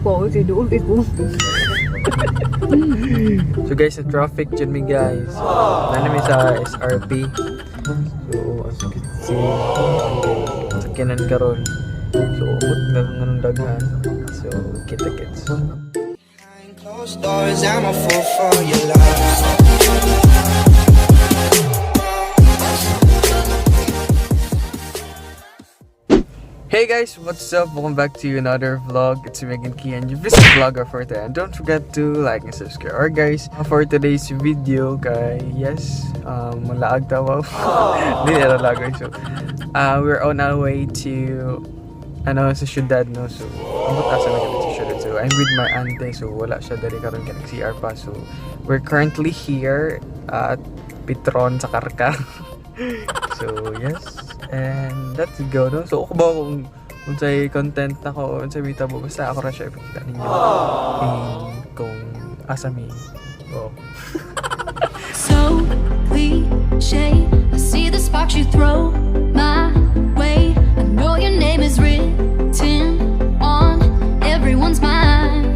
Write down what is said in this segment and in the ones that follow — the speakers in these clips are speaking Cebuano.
ko kay duol kay ko. So guys, sa traffic dyan mi guys. Na mi sa SRP. So as you can see, sakyanan karon. So umot na nganong daghan. So kita kits. Behind closed doors, I'm a fool for your love. Hey guys, what's up? Welcome back to another vlog. It's Megan Kian, your busy vlogger for today. And don't forget to like and subscribe. Alright guys, for today's video, guys, yes, malaag tawa. Hindi na laag, guys. So, we're on our way to, ano, sa syudad, no? So, ambot asa na kami sa syudad. So, I'm with my auntie. So, wala siya dali karon kay nag-CR pa. So, we're currently here at Petron sa Karkar. So, yes. And let's go, no? So, ako ba kung unsay content ako, unsay mitabo, basta ako ra siya ipakita ninyo. And kung asa mi. Oh. So cliche. I see the sparks you throw my way. I know your name is written on everyone's mind.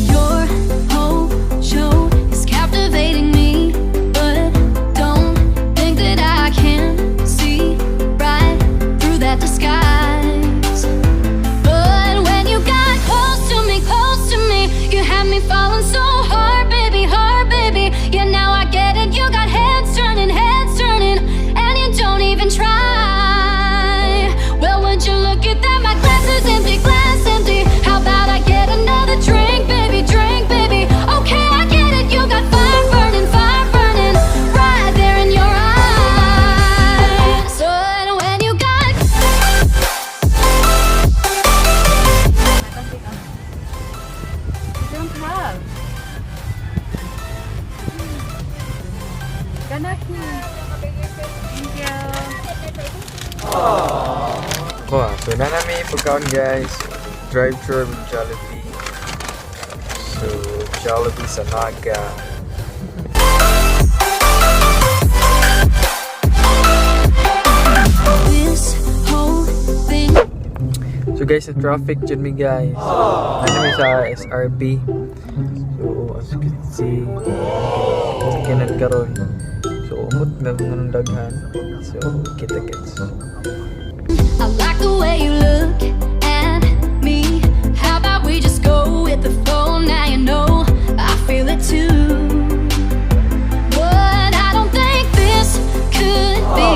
Your whole show is captivating me, but don't think that I can see right through that disguise. But when you got close to me, you had me falling so hard, baby, hard, baby. Yeah, now I get it. You got heads turning, and you don't even try. Well, would you look at that? My glass is empty, glass empty. How about I get another drink, baby, drink, baby? Okay, I get it. You got fire burning, right there in your eyes. So when you got You don't have. Kanaki. Thank you. Ako ah. So, na nami pagkaon guys. Drive-thru with Jollibee. So, Jollibee sa Naga. This whole thing. So guys, sa traffic dyan mi guys. Ano mi sa SRP. So, as you can see, sakyanan karon. So, umot na nganong daghan. So, kita kits. I like the way you look at me. How about we just go with the flow? Now you know I feel it too. But I don't think this could be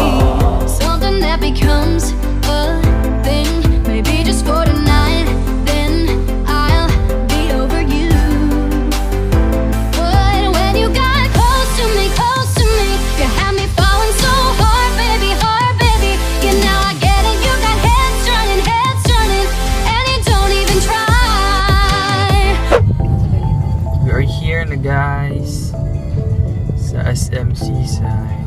something that becomes a thing. Maybe just for tonight, then I'll be over you. But when you got close to me, you had me falling so hard, baby, hard, baby. Yeah, now I get it. You got heads turning, and you don't even try. We are here na guys sa SMC side.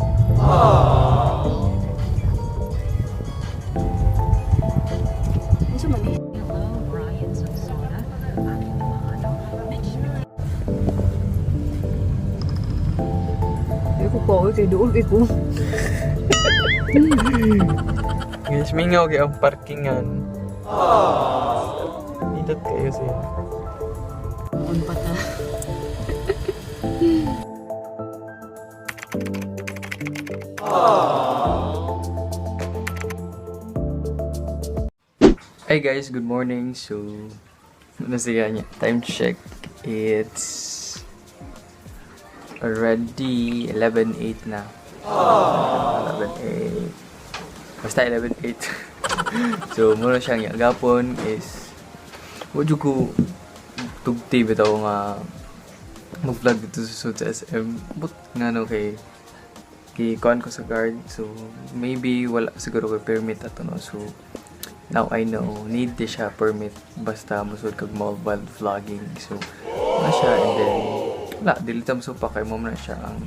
Unsa man ni? Hello, Brian Sonsona. Aking mga ano, Ay ko ko kay duol kay ko. Guys, mingaw kay ang parkingan. Nindot kayo siya. On pa ta. Hey guys, good morning. So, nasiya niya. Time check. It's already 11:08 na. 11:08. Basta 11:08. So, muna siyang yagapon is wa jud ko tugti bitaw nga mag-vlog dito sa sud sa SM. But nga no kay kay kuan ko sa guard. So, maybe wala siguro ko permit ato no. So, now I know, need di siya permit basta musud kag mobile vlogging. So, wala siya and then wala, dili ta pa kay mo na siya ang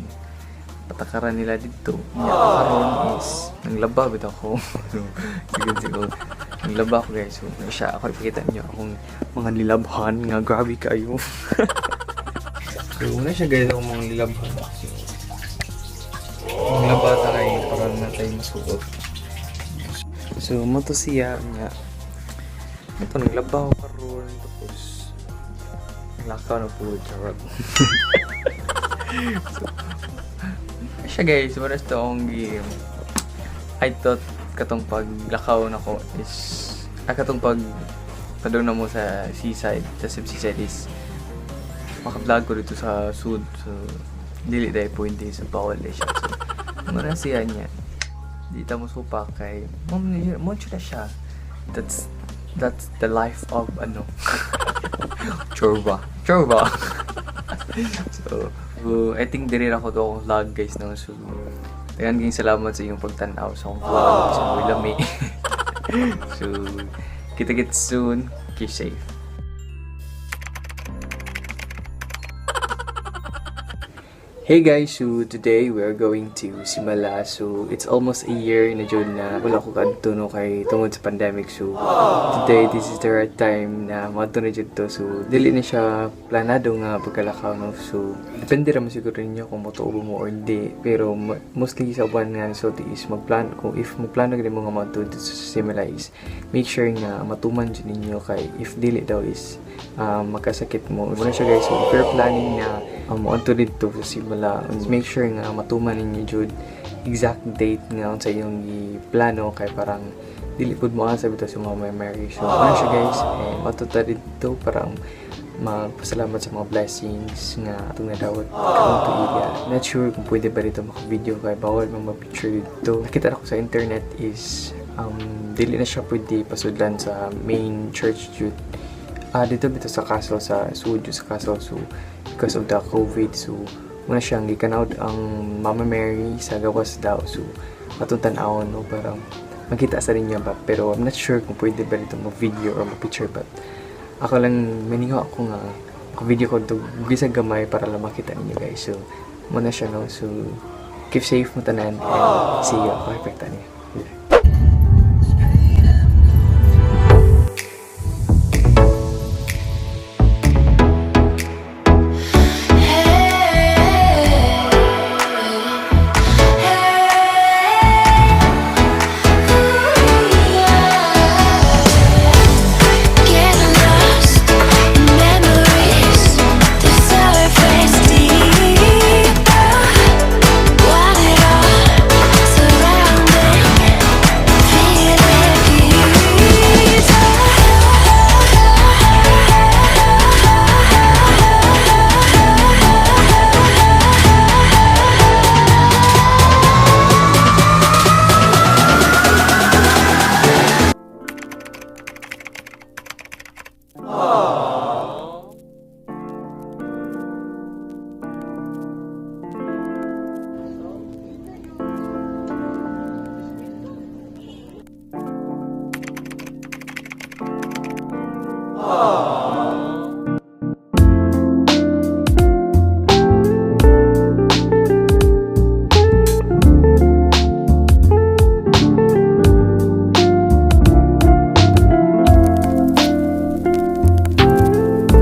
patakaran nila dito. Nya karon is naglaba bitaw ko. So, sige siguro naglaba ko guys. So, na siya ako ipakita niyo akong mga nilabhan nga grabe kayo. So, una siya guys akong mga nilabhan. So, naglaba ta kay para na tayo masuot. So, mo to siya nga. Ito, naglaba ko karon, tapos naglakaw na po, charot. So, siya guys, wala sa akong game. I thought katong paglakaw na ko is katong pag padung na mo sa seaside, sa Cebu Seaside is maka-vlog ko dito sa sud. So, dili dahil pwede sa bawal eh siya. So, muna siya niya. Di ta mo supa kay mo mo na siya. That's the life of ano. Chorba. Chorba. So, I think diri ra ko to akong vlog guys, no. So, daghan kayong salamat sa inyong pagtan-aw sa akong vlog sa so, lami. So, kita-kits soon. Keep safe. Hey guys, so today we are going to Simala. So it's almost a year na jud na wala ko kadto no kay tungod sa pandemic. So today this is the right time na moadto na jud to. So dili na siya planado nga pagkalakaw no. So depende ra man siguro ninyo kung motuo mo or hindi. Pero mostly sa uban nga so is magplan kung if magplano gid mo nga moadto dito sa Simala is make sure nga matuman jud ninyo kay if dili daw is magkasakit mo. Muna siya guys, so if you're planning na moadto dito sa Simala, make sure nga matuman ninyo jud exact date nga unsa inyong giplano kay parang dili pud mo asa bitaw sa mga memory. So, ano siya guys, and moadto ta dito parang magpasalamat sa mga blessings nga atong nadawat karong tuiga. Not sure kung pwede ba dito maka-video kay bawal man mag-picture dito. Nakita ko sa internet is dili na siya pwede pasudlan sa main church jud. Dito bitaw sa castle, sa sud sa castle, so because of the COVID, so muna siyang gikanawd ang Mama Mary sa gawas daw. So atong tan-awon no para makita sa ninyo ba, pero I'm not sure kung pwede ba dito mo video or mo picture, but ako lang maningo ako nga video ko to bisag gamay para lang makita ninyo guys. So muna siya no. So keep safe mo tanan and see you. Ako epekta niyo.